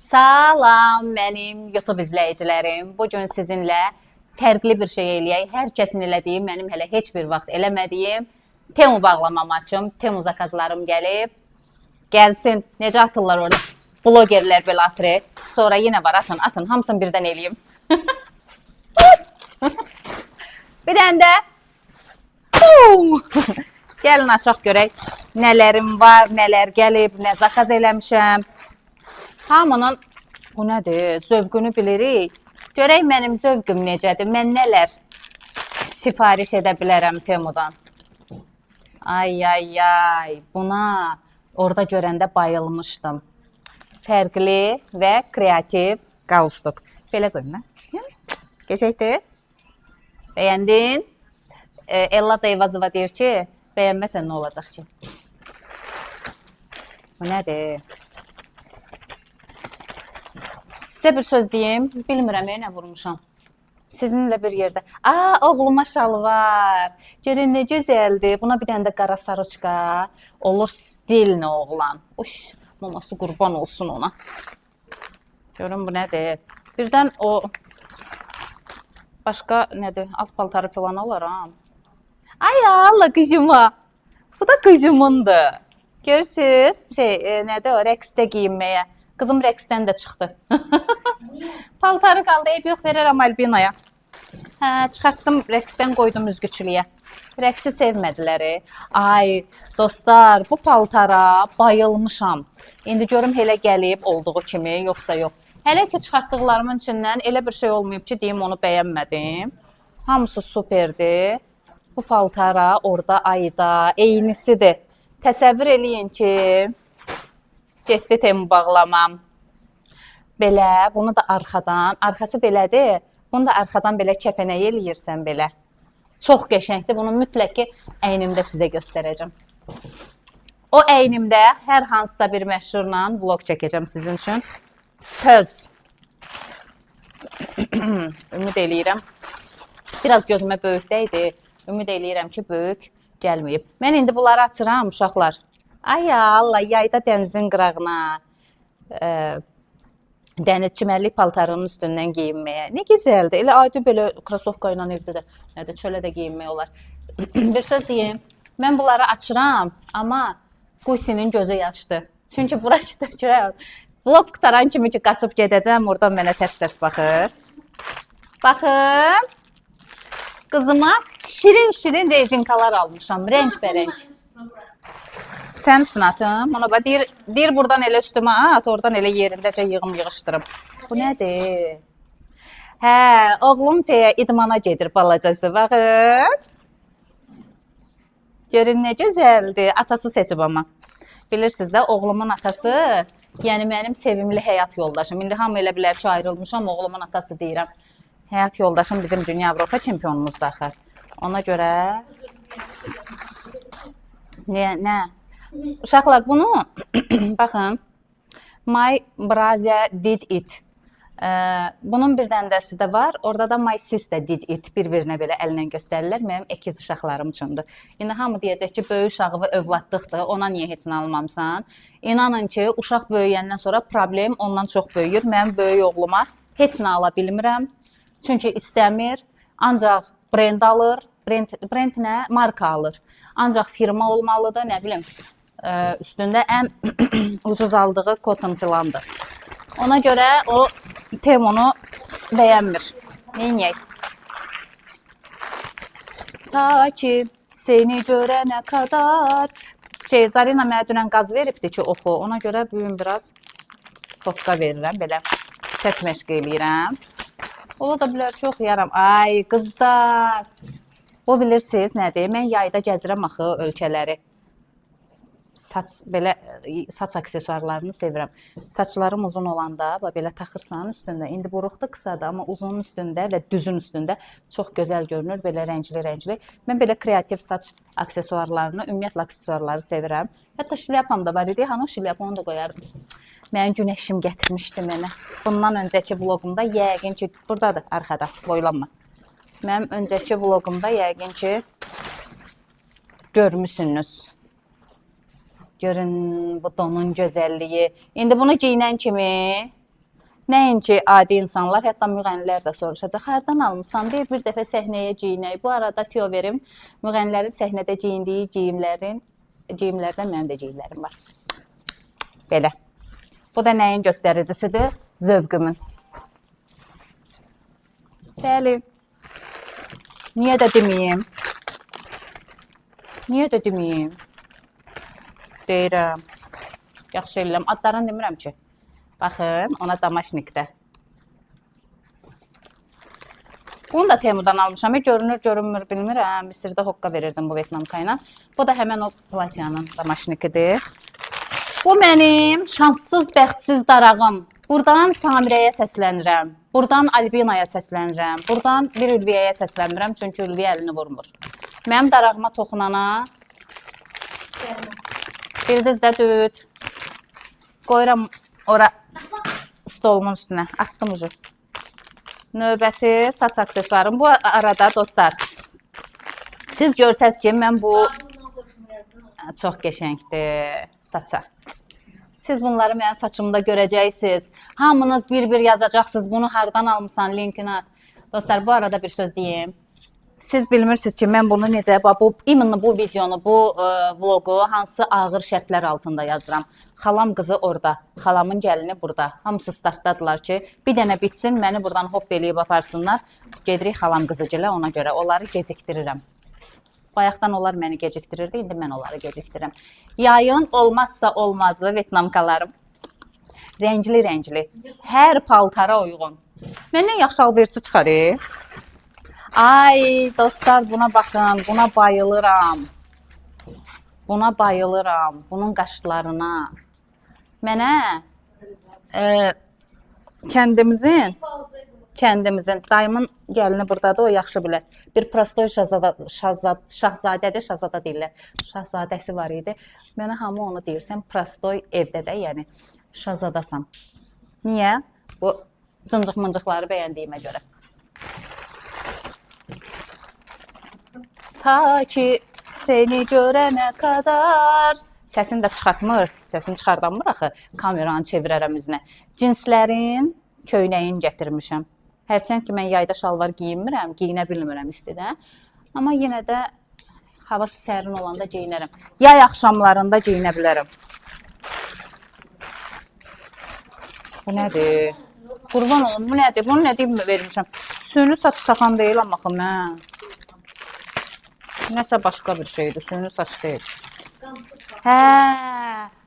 Salam mənim YouTube izləyicilərim. Bu gün sizinlə fərqli bir şey eləyək. Hər kəsin elədiyi, mənim hələ heç bir vaxt eləmədiyim Temu bağlamamı açım. Temu zakazlarım gəlib. Gəlsin. Necə atırlar orada? Blogerlər belə atır. Sonra yenə var atın, atın. Hamısını birdən eləyim. Bir dənə də. Huu! Gəlin açaq görək nələrim var, nələr gəlib, nə zakaz eləmişəm. Hamının bu nədir? Zövqünü bilirik. Görək mənim zövqüm necədir? Mən nələr sifariş edə bilərəm Temudan. Ay ay ay, buna orada görəndə bayılmışdım. Fərqli və kreativ qalstuk. Belə qoyum mən. Qəşəngdir. Bəyəndin? Ella Eyvazova deyir ki, bəyənməsən nə olacaq ki? Bu nədir? Sizə bir söz deyim, bilmirəm nə vurmuşam. Sizinlə bir yerdə. Aa, oğluma şalvar. Görün nə gözəldir. Buna bir dənə də qara saroçka. Olur stilni oğlan. Uş, maması qurban olsun ona. Görün bu nədir? Birdən o başqa nədir? Alt paltarı filan alaram. Ay Allah qızıma. Bu da qızımındır. Görürsüz? Şey, nədir o? Rəqsdə geyinməyə. Qızım rəqsdən də çıxdı. Paltarı qaldı, eyb yox, verərəm Albinaya. Hə, çıxartdım rəqsdən qoydum üzgüçülüyə. Rəqsi sevmədilər. Ay, dostlar, bu paltara bayılmışam. İndi görüm elə gəlib olduğu kimi, yoxsa yox. Hələ ki çıxartdıqlarımın içindən elə bir şey olmayıb ki, deyim onu bəyənmədim. Hamısı superdir. Bu paltara orada ayda eynisidir. Təsəvvür eləyin ki, getdi Temu bağlamam. Belə, bunu da arxadan, arxası belədir. Bunu da arxadan belə kəpənək eləyirsən belə. Çox qəşəngdir. Bunu mütləq ki əynimdə sizə göstərəcəm. O əynimdə hər hansısa bir məşhurla vlog çəkəcəm sizin üçün. Söz. Ümid eləyirəm. Biraz gözümə böyük dəydi. Ümid eləyirəm ki, böyük gəlməyib. Mən indi bunları açıram uşaqlar. Ay Allah, yayda dənizin qırağına, dəniz çimərlik paltarının üstündən geyinməyə. Nə gözəldir. Elə adi belə krasovka ilə evdə də, nədir, çölə də geyinmək olar. Bir söz deyim. Mən bunları açıram, amma Qusinin gözü yaşdı. Çünki bura tökürəm. Vlog qutaran kimi ki qaçıb gedəcəm, oradan mənə tərs-tərs baxır. Baxın. Qızıma şirin-şirin rezinkalar almışam, rəngbərəng. Sən üstünə atım. Ona bax deyir, deyir buradan elə üstümə at, oradan elə yerindəcə yığım yığışdırım. Bu nədir? Hə, oğlum şeyə idmana gedir balacası. Baxın. Görün nə gözəldir. Atası seçib amma. Bilirsiniz də, oğlumun atası, yəni mənim sevimli həyat yoldaşım. İndi hamı elə bilər ki, ayrılmışam, oğlumun atası deyirəm. Həyat yoldaşım bizim dünya Avropa çempionumuzdur axı. Ona görə nə, nə? Uşaqlar bunu baxın. My brother did it. Bunun bir dənəsi də var. Orada da my sister did it. Bir-birinə belə əllə göstərirlər. Mənim əkiz uşaqlarım üçündür. İndi hamı deyəcək ki, böyük uşağı övladlıqdır. Ona niyə heç nə almamısan? İnanın ki, uşaq böyüyəndən sonra problem ondan çox böyüyür. Mənim böyük oğluma heç nə ala bilmirəm. Çünki istəmir. Ancaq brend alır. Brend, brend nə? Marka alır. Ancaq firma olmalıdır, nə bilim. Üstündə ən ucuz aldığı cotton filandır. Ona görə o Temu'nu bəyənmir. Neyniyək? Ta ki seni görənə kadar. Şey, Zarina mənə dünən qaz veribdi ki, oxu. Ona görə bu gün biraz toxka verirəm. Belə səs məşq eləyirəm. Ola da bilər ki, oxuyaram. Ay qızlar. Bu bilirsiniz nədir? Mən yayda gəzirəm axı ölkələri. Saç belə saç aksesuarlarını sevirəm. Saçlarım uzun olanda bax belə taxırsan üstündə. İndi buruqdur, qısadır, amma uzunun üstündə və düzün üstündə çox gözəl görünür, belə rəngli-rəngli. Mən belə kreativ saç aksesuarlarını, ümumiyyətlə aksesuarları sevirəm. Hətta şlyapam da var idi. Hanı o şlyapa, onu da qoyardım. Mənim günəşim gətirmişdi mənə. Bundan öncəki vloqumda yəqin ki, burdadır arxada, boylanma. Mənim öncəki vloqumda yəqin ki görmüsünüz. Görün bu donun gözəlliyi. İndi bunu geyinən kimi Nəinki adi insanlar, hətta müğənnilər də soruşacaq. Hardan almısan? Deyir, bir dəfə səhnəyə geyinək. Bu arada tüyo verim. Müğənnilərin səhnədə geyindiyi geyimlərdən mənim də geyimlərim var. Belə. Bu da nəyin göstəricisidir? Zövqümün. Bəli. Niyə də deməyim? Niyə də deməyim? Deyirəm. Yaxşı eləyirəm. Adlarını demirəm ki. Baxın, ona damaşnikdə. Bunu da Temudan almışam. Görünür, görünmür bilmirəm. Misirdə hoqqa verirdim bu Vyetnamka ilə. Bu da həmən o platyanın damaşnikidir. Bu mənim şanssız, bəxtsiz darağım. Buradan Samirəyə səslənirəm. Buradan Albinaya səslənirəm. Buradan bir Ülviyəyə səslənmirəm, çünki Ülviyə əlini vurmur. Mənim darağıma toxunana bildiniz də düt. Qoyuram ora stolumun üstünə. Atdım ucu. Növbəti saç aksesuarım. Bu arada dostlar, siz görsəz ki, mən bu çox qəşəngdir saça. Siz bunları mənim saçımda görəcəksiniz. Hamınız bir-bir yazacaqsınız. Bunu hardan almısan, linkini at. Dostlar, bu arada bir söz deyim. Siz bilmirsiniz ki, mən bunu necə, bu imенно bu videonu, bu vloqu hansı ağır şərtlər altında yazıram. Xalam qızı orada, xalamın gəlini burada. Hamısı startdadılar ki, bir dənə bitsin, məni buradan hop eləyib aparsınlar. Gedirik xalam qızı gilə, ona görə onları gecikdirirəm. Bayaqdan onlar məni gecikdirirdi, indi mən onları gecikdirirəm. Yayın olmazsa olmazı Vyetnamkalarım. Rəngli-rəngli. Hər paltara uyğun. Məndən yaxşı alverçi çıxar. Ay dostlar, buna baxın, buna bayılıram. Buna bayılıram, bunun qaşlarına. Mənə kəndimizin dayımın gəlini buradadır, o yaxşı bilər. Bir prostoy şahzadədir, şahzada deyirlər. Şahzadəsi var idi. Mənə hamı onu deyir, sən prostoy evdə də, yəni şahzadasan. Niyə? Bu cıncıq mıncıqları bəyəndiyimə görə. Ta ki seni görənə kadar. Səsini də çıxartmır, səsini çıxardanmır axı. Kameranı çevirərəm üzünə. Cinslərin köynəyin gətirmişəm. Hərçənd ki, mən yayda şalvar geyinmirəm, geyinə bilmirəm istidə. Amma yenə də hava sərin olanda geyinərəm. Yay axşamlarında geyinə bilərəm. Bu nədir? Qurban olum, bu nədir? Bunu nə deyim vermişəm? Süni saç taxan deyiləm axı mən. Nəsə başqa bir şeydir, süni saç deyil. Hə,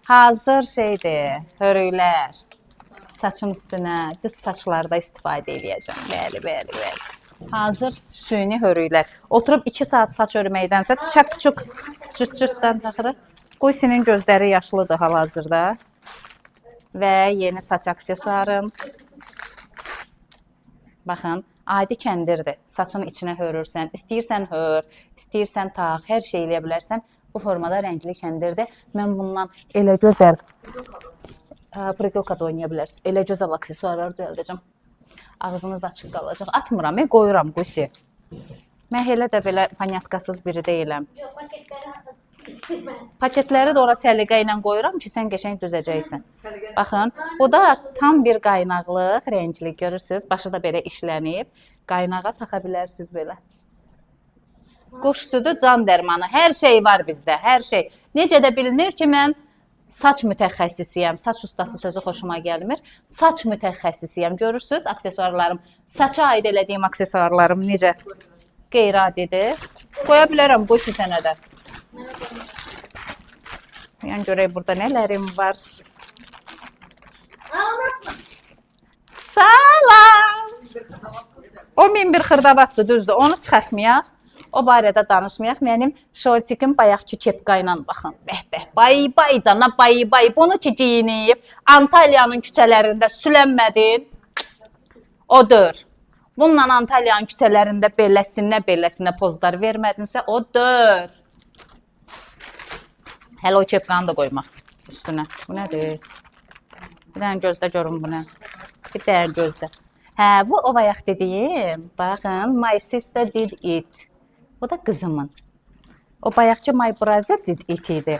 hazır şeydir, hörüklər. Saçın üstünə, düz saçlarda istifadə eləyəcəm. Bəli, bəli, bəli. Hazır süni hörüklər. Oturub 2 saat saç örməkdənsə çak-çuk cırt-cırtdan taxırıq. Qoysinin gözləri yaşlıdır hal-hazırda. Və yeni saç aksesuarım. Baxın, adi kəndirdir. Saçın içinə hörürsən, istəyirsən hör, istəyirsən tax, hər şey eləyə bilərsən. Bu formada rəngli kəndirdir. Mən bundan elə gözəl prigilka da oynaya bilərsiniz. Elə gözəl aksesuarlar düzəldəcəm. Ağzınız açıq qalacaq. Atmıram, qoyuram Qusi. Mən elə də belə panyatkasız biri deyiləm. Yok, paketleri istemez. Paketləri də ora səliqə ilə qoyuram ki, sən qəşəng düzəcəksən. Baxın, bu da tam bir qaynaqlıq, rəngli görürsüz. Başı da belə işlənib. Qaynağa taxa bilərsiniz belə. Quş südü can dərmanı. Hər şey var bizdə, hər şey. Necə də bilinir ki, mən saç mütəxəssisiyəm. Saç ustası sözü xoşuma gəlmir. Saç mütəxəssisiyəm. Görürsüz aksesuarlarım. Saça aid elədiyim aksesuarlarım necə qeyri-adidir. Qoya bilərəm, qoy sənə də. Yəni görək burada nələrim var. Salam. O 1001 xırdavatdır, düzdür. Onu çıxartmayaq. O barədə danışmayaq. Mənim şortikim bayaqki kepka ilə baxın. Bəh bəh. Bay bay dana bay bay. Bunu ki geyinib Antalyanın küçələrində sülənmədin. O dör. Bununla Antalyanın küçələrində beləsinə beləsinə pozlar vermədinsə o dör. Hələ o kepkanı da qoymaq üstünə. Bu nədir? Bir dənə gözlə görüm bu nə. Bir dənə gözlə. Hə, bu o bayaq dediyim. Baxın, my sister did it. Bu da qızımın. O bayaqki my brother did it idi.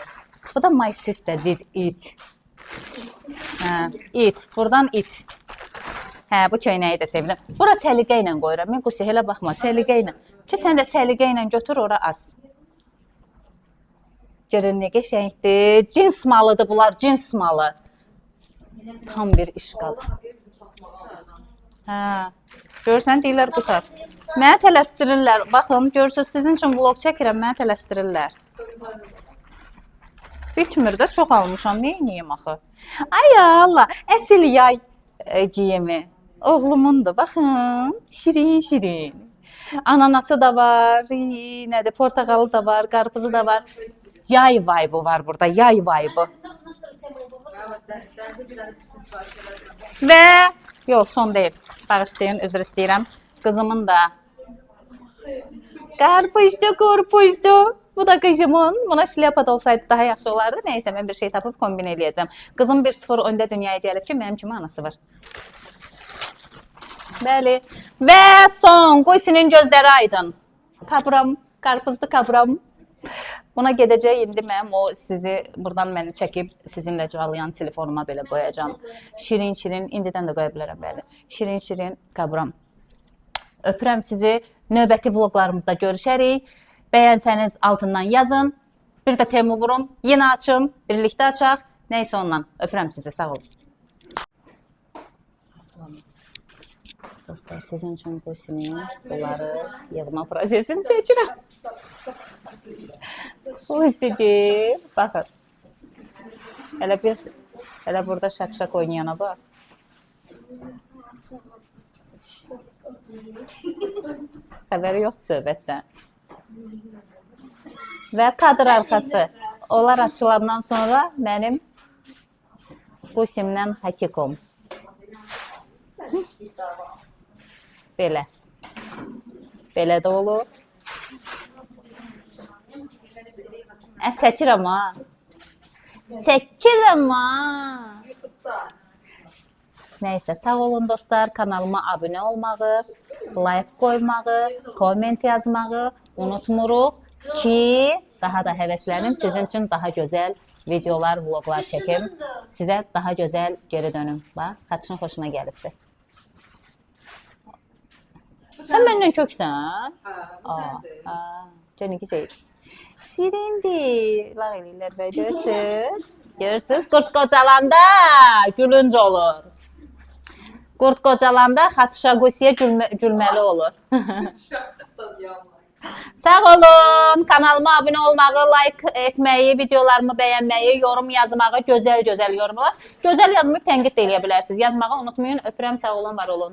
Bu da my sister did it. Hə, it. Buradan it. Hə, bu köynəyi də sevdim. Bura səliqə ilə qoyuram. Mən Qusi elə baxma, səliqə ilə. Ki sən də səliqə ilə götür ora as. Görün nə qəşəngdir. Cins malıdır bunlar, cins malı. Tam bir iş qab. Hə. Görürsən deyirlər qutar. Mənə tələsdirirlər. Baxın, görürsüz sizin üçün vlog çəkirəm, mənə tələsdirirlər. Bitmir də, çox almışam. Nə edeyim axı? Ay Allah, əsl yay geyimi. Oğlumundur. Baxın, şirin şirin. Ananası da var, nədir, portağalı da var, qarpızı da var. Yay vibe var burada, yay vibe. Və yox, son deyil. Bağışlayın, üzr istəyirəm. Qızımın da qarpızdı, qorpuzdu. Bu da qızımın. Buna şlyapa da olsaydı daha yaxşı olardı. Nəysə, mən bir şey tapıb kombin eləyəcəm. Qızım 1-0 öndə dünyaya gəlib ki, mənim kimi anası var. Bəli. Və son, Qusinin gözləri aydın. Kabram, qarpızlı kabram. Buna gedəcək indi mənim o sizi buradan məni çəkib sizinlə cağlayan telefonuma belə qoyacağam. Şirin-şirin indidən də qoya bilərəm bəli. Şirin-şirin kabram. Öpürəm sizi. Növbəti vloqlarımızda görüşərik. Bəyənsəniz altından yazın. Bir də temu vurum. Yenə açım. Birlikdə açaq. Nəysə ondan. Öpürəm sizi. Sağ olun. Dostlar, sizin üçün Qusinin bunları yığma prosesini çəkirəm. Qusicim, baxın. Elə bir elə burada şak-şak oynayana bax. Xəbəri yoxdur söhbətdən. Və kadr arxası. Onlar açılandan sonra mənim Qusimlə Hakikom. Belə. Belə də olur. Çəkirəm ha. Çəkirəm ha. Nəysə, sağ olun dostlar. Kanalıma abunə olmağı, like qoymağı, komment yazmağı unutmuruq ki, daha da həvəslənim, sizin üçün daha gözəl videolar, vloqlar çəkim. Sizə daha gözəl geri dönüm. Bax, Xatışın xoşuna gəlibdi. Sən məndən köksən? Hə, bu səndir. Aa, gör nə gözəl. Şirindir. Lağ eləyirlər bəy, görürsüz? Görürsüz? Qurd qocalanda gülünc olur. Qurd qocalanda Xatışa Qusiyə gülməli olur. Sağ olun. Kanalıma abunə olmağı, like etməyi, videolarımı bəyənməyi, yorum yazmağı, gözəl-gözəl yorumlar. Gözəl yazmayıb tənqid də eləyə bilərsiniz. Yazmağı unutmayın. Öpürəm, sağ olun, var olun.